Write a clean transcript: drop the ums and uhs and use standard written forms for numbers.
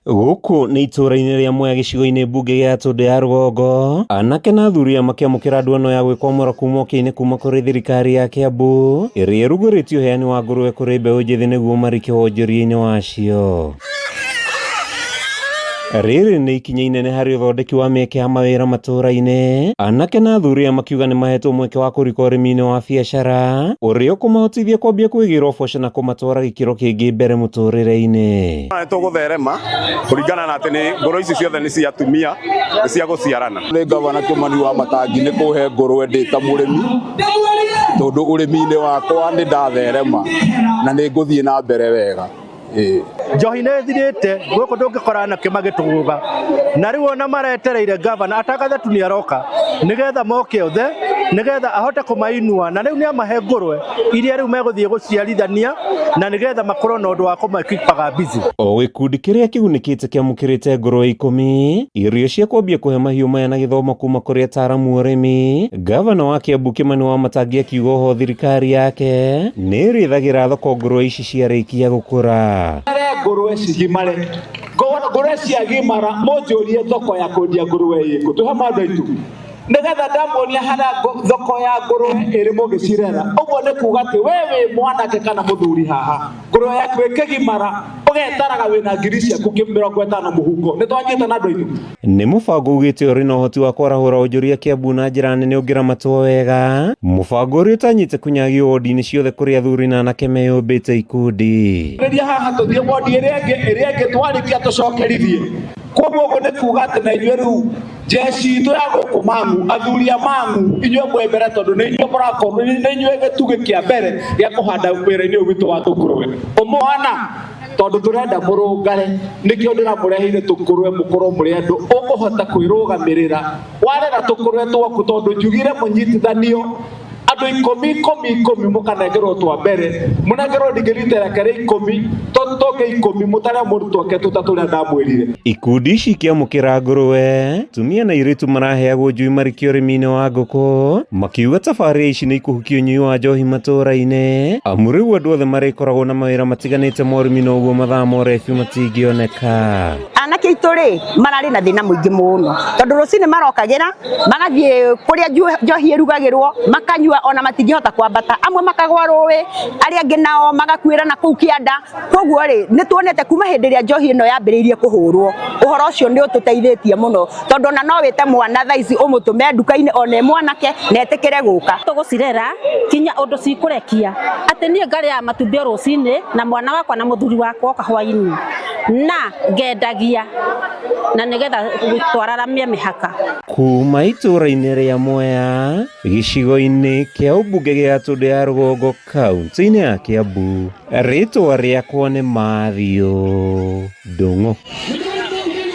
Gũkũ nĩ itũũra-inĩ rĩa Mwea gĩcigo-inĩ mbunge gĩa Gatũndũ ya rũgongo, anake na athuri aya makĩamũkĩra nduano ya gwĩkwamũra kuma ũkĩa-inĩ kuma kũrĩ thirikari ya Kiambu ĩrĩa ĩrugũrĩtie ũheani wa ngũrũwe kũrĩ mbeũ njĩthĩ nĩguo marike wonjoria-inĩ wacio. Rĩrĩ nĩ ikinya inene harĩ ũthondeki wa mĩeke ya mawĩra matũũra-inĩ, anake na athuri aya makiuga nĩ mahetwo mweke wa kũrika ũrĩmi-inĩ wa biacara ũrĩa ũkũmahotithia kwambia kwĩgĩra ũboco na kũmatwara gĩkĩro kĩngĩ mbere mũtũrĩre-inĩ. Nĩ tũgũtherema kũringana na atĩ nĩ ngũrũ ici ciothe nĩ cia atumia, nĩ cia gũciarana. Nĩ ngavana Kĩmani wa Matangi nĩ kũhe ngũrwe ndĩ ta mũrĩmi tondũ ũrĩmi-inĩ wakwa nĩ ndatherema na nĩ ngũthiĩ na mbere wega. Ĩĩ. Njohi nĩ ĩthirĩte gũkũ, ndũngĩkora anake magĩtũgũga, na rĩu ona maretereire gavana atangathe tu nĩ aroka nĩgetha moke othe nĩgetha ahote kũmainua, na rĩu nĩ amahe ngũrwe iria rĩu megũthiĩ gũciarithania na nĩgetha makorwo na ũndũ wa kũmakipaga busy. O gĩkundi kĩrĩa kĩgunĩkĩte kĩamũkĩrĩte ngũrwe 10, irio cia kwambia kũhe mahiũ maya na gĩthomo kuma kũrĩ ataaramu a ũrĩmi. Gavana wa Kiambu Kĩmani Wamatangi akiuga oho thirikari yake nĩ ĩrĩthagĩra thoko ngũrwe ici ciarĩkia gũkũra. Ngũrwe cigimare, ngũrwe ciagimara, mũnjũrie thoko ya kwendia ngũrwe ĩkũ, twĩ hamwe andũ aitũ, nĩgetha ndamuonia harĩa thoko ya ngũrwe ĩrĩ mũgĩcirera. Ũguo nĩ kuga atĩ we wĩ mwanake kana mũthuri haha, ngũrwe yaku ĩkĩgimara ũgetaraga wĩna ngiri ciaku 50 mũhuko. Nĩ twanyita na andũ aitũ. Nĩ mũbango ugĩte ũrĩ na ũhoti wa kwarahũra wonjoria Kiambu na njĩra nene ũngĩramatwo wega, mũbango ũrĩa ũtanyĩte kũnyagio wondi-inĩ ciothe kũrĩa athuri na anake meyũmbĩte ikundi. Rĩrĩa haha tũthiĩ wondi ĩrĩa ĩngĩ, ĩrĩa ĩngĩ twarĩkia tũcokerithie. Koguo ũguo nĩ kuga atĩ na inyuĩ rĩu jeshi itũ ya gũkũ Mang'u, athuri a Mang'u, inyuĩ mwĩ mbere tondũ nĩ inyuĩ mũrakorwo, nĩ inyuĩ gĩtugĩ kĩa mbere gĩa kũhanda wĩra-inĩ ũyũ witũ wa tũkũrwe. Ũmwana tondũ tũrenda mũrũngare, nĩkĩo ndĩramũreheire tũkũrwe mũkorwo mũrĩ andũ ũkũhota kwĩrũgamĩrĩra. Warera tũkũrwe twaku, tondũ njugire mũnyitithanio andũ 10 10 10, mũkanengerwo twa mbere, mũnengerwo ndingĩ rita rĩake rĩa 10, tũngĩ 10, mũtare mũndũ twake tũtatũ ũrĩa ndamwĩrire. Ikundi ici ikĩamũkĩra ngũrwe, atumia na airĩtu maraheagwo njui marikio ũrĩmi-inĩ wa ngũkũ, makiuga tabarĩra ici nĩ ikũhukia ũnyui wa njohi matũũra-inĩ, amu rĩu andũ othe marĩkoragwo na mawĩra matiganĩte ma ũrĩmi na ũguo mathaa ma ũrebi matingĩoneka. Anake aitũ rĩ mararĩ na thĩna mũingĩ mũno tondũ rũcinĩ marokagĩra magathiĩ kũrĩa njohi ĩrugagĩrwo makanyua, ona matingĩhota kwambata, amwe makagwa rũĩ, arĩa angĩ nao magakuĩra na kũu kĩanda. Koguo rĩ, nĩ tuonete kuma hĩndĩ ĩrĩa njohi ĩno yambĩrĩirie kũhũrwo, ũhoro ũcio nĩ ũtũteithĩtie mũno, tondũ ona no wĩte mwana thaa ici ũmũtũme nduka-inĩ ona e mwanake na etĩkĩre gũka. Tũgũcirera kinya ũndũ cikũrekia atĩ niĩ ngarĩaga matumbĩ o rũcinĩ na mwana wakwa na mũthuri wakwa oka hwainĩ, na ngendagia na nĩgetha twararamie mĩhaka. Kuma itũũra-inĩ rĩa Mwea, gĩcigo-inĩ kĩa ũmbunge gĩa Gatũndũ ya Rũgongo, kaunti-inĩ ya Kiambu, rĩtwa rĩakwa nĩ Matthew Ndung'u.